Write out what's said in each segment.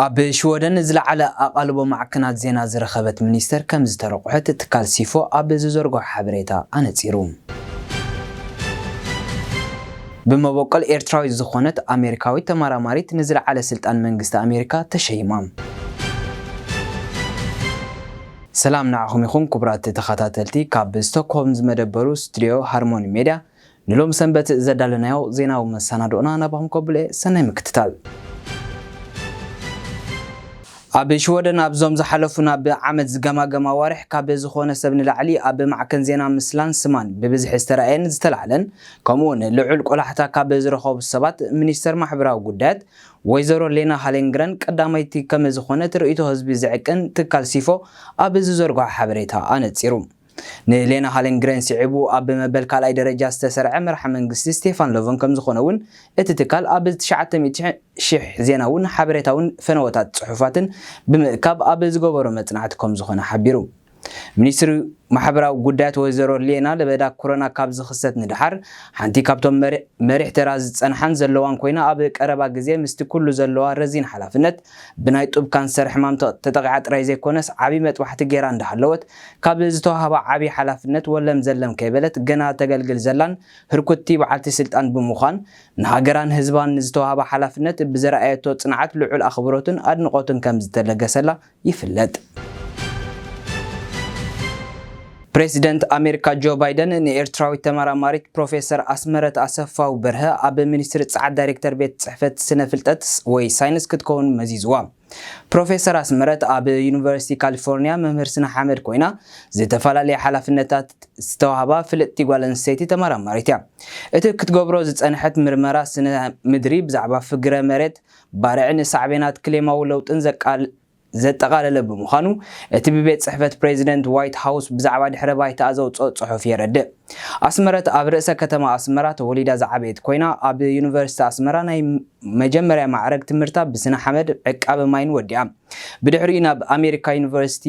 ኣብ ሽወደን ዝለዓለ ኣቓልቦ ማዕከናት ዜና ዝረኸበት ሚኒስተር ከም ዝተረቑሐት ትካል ሲፎ ኣብ ዝዘርግሖ ሓበሬታ ኣነጺሩ። ብመበቆል ኤርትራዊት ዝኾነት ኣሜሪካዊት ተመራማሪት ንዝለዓለ ስልጣን መንግስቲ ኣሜሪካ ተሸይማ። ሰላም ንዓኹም ይኹን ክቡራት ተኸታተልቲ፣ ካብ ስቶክሆልም ዝመደበሩ ስቱዲዮ ሃርሞኒ ሜድያ ንሎም ሰንበት ዘዳለናዮ ዜናዊ መሰናዶና ናባኹም ከብሎ እየ። ሰናይ ምክትታል። ኣብ ሽወደን ኣብዞም ዝሓለፉ ናብ ዓመት ዝገማገም ኣዋርሕ ካብ ዝኾነ ሰብ ንላዕሊ ኣብ ማዕከን ዜና ምስላን ስማን ብብዝሒ ዝተራእየን ዝተላዕለን፣ ከምኡ እውን ልዑል ቆላሕታ ካብ ዝረኸቡ ሰባት ሚኒስተር ማሕበራዊ ጉዳያት ወይዘሮ ሌና ሃሌንግረን ቀዳመይቲ ከም ዝኾነት ርእይቶ ህዝቢ ዝዕቅን ትካል ሲፎ ኣብ ዝዘርግሖ ሓበሬታ ኣነጺሩ። ንሌና ሃሌንግረን ስዒቡ ኣብ መበል ካልኣይ ደረጃ ዝተሰርዐ መራሒ መንግስቲ ስቴፋን ሎቨን ከም ዝኾነ እውን እቲ ትካል ኣብ ትሽዓተ ሚእቲ ሺሕ ዜናውን ሓበሬታውን ፈነወታት ጽሑፋትን ብምእካብ ኣብ ዝገበሮ መጽናዕቲ ከም ዝኾነ ሓቢሩ። ሚኒስትሪ ማሕበራዊ ጉዳያት ወይዘሮ ሌና ለበዳ ኮሮና ካብ ዝኽሰት ንድሓር ሓንቲ ካብቶም መሪ-፣ መሪሕ ተራ ዝጸንሓን ዘለዋን ኮይና ኣብ ቀረባ ግዜ ምስቲ ኩሉ ዘለዋ ረዚን ሓላፍነት ብናይ ጡብ ካንሰር ሕማም ተ-፣ ተጠቒዓ ጥራይ ዘይኮነስ ዓቢ መጥባሕቲ ገይራ እንዳሃለወት ካብ ዝተዋህባ ዓቢ ሓላፍነት ወለም ዘለም ከይበለት ገና ተገልግል ዘላን ህርኩቲ በዓልቲ ስልጣን ብምዃን ንሃገራን ህዝባን ዝተዋህባ ሓላፍነት ብዘርኣየቶ ጽንዓት ልዑል ኣኽብሮትን ኣድንቖትን ከም ዝተለገሰላ ይፍለጥ። ፕሬዚደንት ኣሜሪካ ጆ ባይደን ንኤርትራዊት ተመራማሪት ፕሮፌሰር ኣስመረት ኣሰፋው በርሀ ኣብ ሚኒስትሪ ጸዓት ዳይሬክተር ቤት ጽሕፈት ስነ ፍልጠት ወይ ሳይንስ ክትከውን መዚዝዋ። ፕሮፌሰር ኣስመረት ኣብ ዩኒቨርሲቲ ካሊፎርኒያ መምህር ስነ ሓመድ ኮይና ዝተፈላለየ ሓላፍነታት ዝተዋህባ ፍልጥቲ ጓል ኣንስተይቲ ተመራማሪት እያ። እቲ ክትገብሮ ዝጸንሐት ምርመራ ስነ ምድሪ ብዛዕባ ፍግረ መሬት፣ ባርዕን ሳዕቤናት ክሌማዊ ለውጥን ዘቃል-፣ ዘጠቓለለ ብምዃኑ፣ እቲ ብቤት ጽሕፈት ፕሬዚደንት ዋይት ሃውስ ብዛዕባ ድሕረ ባይታኣ ዘውጽኦ ጽሑፍ የረድእ። ኣስመረት ኣብ ርእሰ ከተማ ኣስመራ ተወሊዳ ዝዓበየት ኮይና፣ ኣብ ዩኒቨርሲቲ ኣስመራ ናይ መጀመርያ ማዕረግ ትምህርታ ብስነ ሓመድ ዕቃበ ማይን ወዲኣ። ብድሕሪኡ ናብ ኣሜሪካ ዩኒቨርሲቲ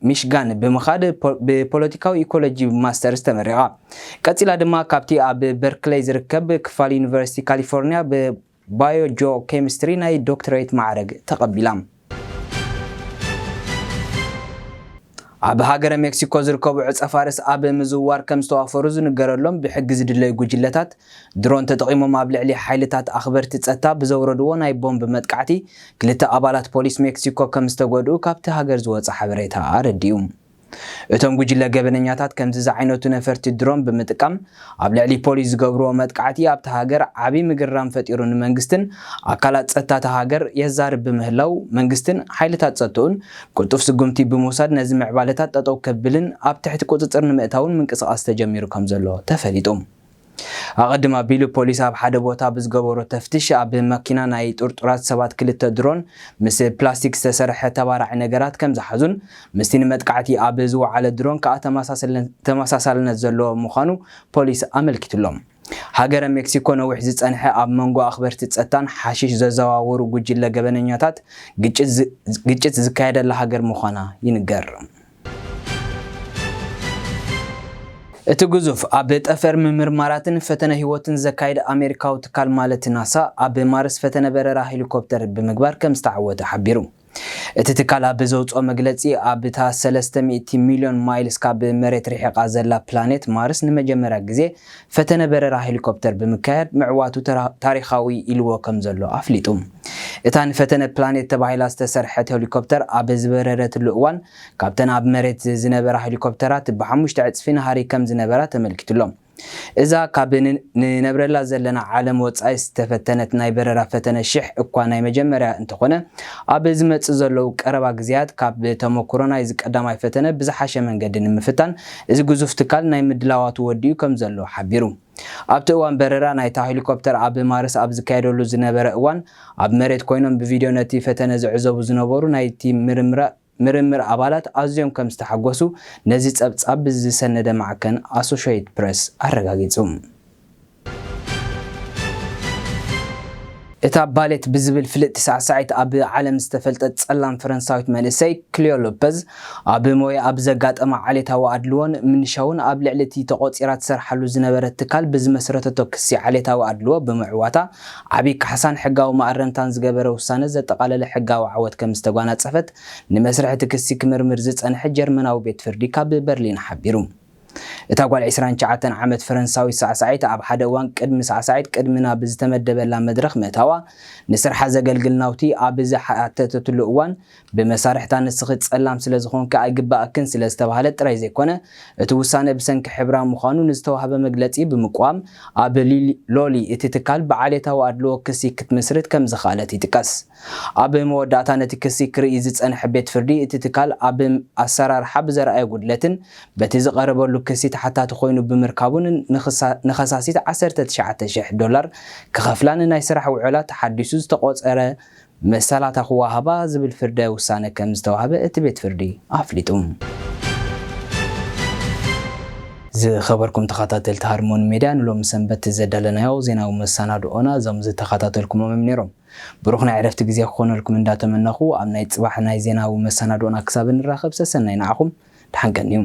ሚሽጋን ብምኻድ ፖ-፣ ብፖለቲካዊ ኢኮሎጂ ማስተርስ ተመሪቓ። ቀጺላ ድማ ካብቲ ኣብ በርክለይ ዝርከብ ክፋል ዩኒቨርሲቲ ካሊፎርኒያ ብ ባዮ ጂኦ ኬሚስትሪ ናይ ዶክትሬት ማዕረግ ተቐቢላ። ኣብ ሃገረ ሜክሲኮ ዝርከቡ ዕጸ ፋርስ ኣብ ምዝዋር ከም ዝተዋፈሩ ዝንገረሎም ብሕጊ ዝድለዩ ጉጅለታት፣ ድሮን ተጠቒሞም ኣብ ልዕሊ ሓይልታት ኣኽበርቲ ጸጥታ ብዘውረድዎ ናይ ቦምብ መጥቃዕቲ፣ ክልተ ኣባላት ፖሊስ ሜክሲኮ ከም ዝተጎድኡ ካብቲ ሃገር ዝወጸ ሓበሬታ ኣረዲኡ። እቶም ጉጅለ ገበነኛታት ከምዚ ዝዓይነቱ ነፈርቲ ድሮን ብምጥቃም ኣብ ልዕሊ ፖሊስ ዝገብርዎ መጥቃዕቲ ኣብታ ሃገር ዓቢ ምግራም ፈጢሩ፣ ንመንግስትን ኣካላት ጸጥታ እታ ሃገር የዛርብ ብምህላው፣ መንግስትን ሓይልታት ጸጥታኡን ቅልጡፍ ስጉምቲ ብምውሳድ ነዚ ምዕባለታት ጠጠው ከብልን ኣብ ትሕቲ ቁጽጽር ንምእታውን ምንቅስቓስ ተጀሚሩ ከም ዘሎ ተፈሊጡ። ኣቐድም ኣቢሉ ፖሊስ ኣብ ሓደ ቦታ ብዝገበሮ ተፍትሽ ኣብ መኪና ናይ ጥርጡራት ሰባት ክልተ ድሮን ምስ ፕላስቲክ ዝተሰርሐ ተባራዒ ነገራት ከም ዝሓዙን ምስቲ ንመጥቃዕቲ ኣብ ዝወዓለ ድሮን ከኣ ተመሳሳልነ-፣ ተመሳሳልነት ዘለዎ ምዃኑ ፖሊስ ኣመልኪቱሎም። ሃገረ ሜክሲኮ ነዊሕ ዝጸንሐ ኣብ መንጎ ኣኽበርቲ ጸጥታን ሓሽሽ ዘዘዋውሩ ጉጅለ ገበነኛታት ግጭት ዝ-፣ ግጭት ዝካየደላ ሃገር ምዃና ይንገር። እቲ ግዙፍ ኣብ ጠፈር ምምርማራትን ፈተነ ህይወትን ዘካይድ ኣሜሪካዊ ትካል ማለት ናሳ ኣብ ማርስ ፈተነ በረራ ሄሊኮፕተር ብምግባር ከም ዝተዓወተ ሓቢሩ። እቲ ትካል ኣብ ዘውፅኦ መግለፂ ኣብታ ሰለስተ ሚእቲ ሚልዮን ማይልስ ካብ መሬት ርሒቓ ዘላ ፕላኔት ማርስ ንመጀመርያ ግዜ ፈተነ በረራ ሄሊኮፕተር ብምካያድ ምዕዋቱ ተራ-፣ ታሪኻዊ ኢልዎ ከም ዘሎ ኣፍሊጡ። እታ ንፈተነ ፕላኔት ተባሂላ ዝተሰርሐት ሄሊኮፕተር ኣብ ዝበረረትሉ እዋን ካብተን ኣብ መሬት ዝነበራ ሄሊኮፕተራት ብሓሙሽተ ዕጽፊ ንሃሪ ከም ዝነበራ ተመልኪቱሎ። እዛ ካብ ን-፣ ንነብረላ ዘለና ዓለም ወጻኢ ዝተፈተነት ናይ በረራ ፈተነ ሽሕ እኳ ናይ መጀመርያ እንተኾነ፣ ኣብ ዝመጽእ ዘለዉ ቀረባ ግዜያት ካብ ተመኩሮ ናይዚ ቀዳማይ ፈተነ ብዝሓሸ መንገዲ ንምፍታን እዚ ግዙፍ ትካል ናይ ምድላዋቱ ወዲኡ ከም ዘሎ ሓቢሩ። ኣብቲ እዋን በረራ ናይታ ሄሊኮፕተር ኣብ ማርስ ኣብ ዝካየደሉ ዝነበረ እዋን፣ ኣብ መሬት ኮይኖም ብቪድዮ ነቲ ፈተነ ዝዕዘቡ ዝነበሩ ናይቲ ምርምራ-፣ ምርምር ኣባላት ኣዝዮም ከም ዝተሓጎሱ ነዚ ጸብጻብ ዝሰነደ ማዕከን ኣሶሽየትድ ፕረስ ኣረጋጊጹ። እታ ባሌት ብዝብል ፍልጥቲ ሳዕሳዒት ኣብ ዓለም ዝተፈልጠት ጸላም ፈረንሳዊት መንእሰይ ክሊዮ ሎፐዝ፣ ኣብ ሞያ ኣብ ዘጋጠማ ዓሌታዊ ኣድልዎን ምንሻውን ኣብ ልዕሊ እቲ ተቖጺራ ትሰርሓሉ ዝነበረት ትካል ብዝመስረተቶ ክሲ ዓሌታዊ ኣድልዎ ብምዕዋታ ዓቢ ካሕሳን ሕጋዊ ማእረምታን ዝገበረ ውሳነ ዘጠቓለለ ሕጋዊ ዓወት ከም ዝተጓናጸፈት ንመስርሕ እቲ ክሲ ክምርምር ዝጸንሐ ጀርመናዊ ቤት ፍርዲ ካብ በርሊን ሓቢሩ። እታ ጓል ዕስራን ትሽዓተን ዓመት ፈረንሳዊት ሳዕሳዒት ኣብ ሓደ እዋን ቅድሚ ሳዕሳዒት ቅድሚ ናብ ዝተመደበላ መድረኽ ምእታዋ ንስርሓ ዘገልግል ናውቲ ኣብ ዝሓተተትሉ እዋን ብመሳርሕታ ንስኺ ጸላም ስለ ዝኾንኪ ኣይግባእክን ስለ ዝተባህለት ጥራይ ዘይኮነ እቲ ውሳነ ብሰንኪ ሕብራ ምዃኑ ንዝተዋህበ መግለጺ ብምቅዋም ኣብ ሊሊ- ሎሊ እቲ ትካል ብዓሌታዊ ኣድልዎ ክሲ ክትምስርት ከም ዝኸኣለት ይጥቀስ። ኣብ መወዳእታ ነቲ ክሲ ክርኢ ዝጸንሐ ቤት ፍርዲ እቲ ትካል ኣብ ኣሰራርሓ ብዘርኣዮ ጉድለትን በቲ ዝቐረበሉ ክሲ ተሓታቲ ኮይኑ ብምርካቡን ንኸሳሲት ዓሰርተ ትሽዓተ ሽሕ ዶላር ክኸፍላን ናይ ስራሕ ውዕላ ተሓዲሱ ዝተቖጸረ መሰላታ ክወሃባ ዝብል ፍርደ ውሳነ ከም ዝተዋህበ እቲ ቤት ፍርዲ ኣፍሊጡ። ዝኸበርኩም ተኸታተልቲ ሃርሞን ሜድያ ንሎሚ ሰንበት ዘዳለናዮ ዜናዊ መሰናድኦና እዞም ዝተኸታተልኩሞም እዮም ነይሮም። ብሩኽ ናይ ዕረፍቲ ግዜ ክኾነልኩም እንዳተመነኹ ኣብ ናይ ጽባሕ ናይ ዜናዊ መሰናድኦና ክሳብ ንራኸብ ሰሰናይ ንዓኹም ደሓን ቀንዩ።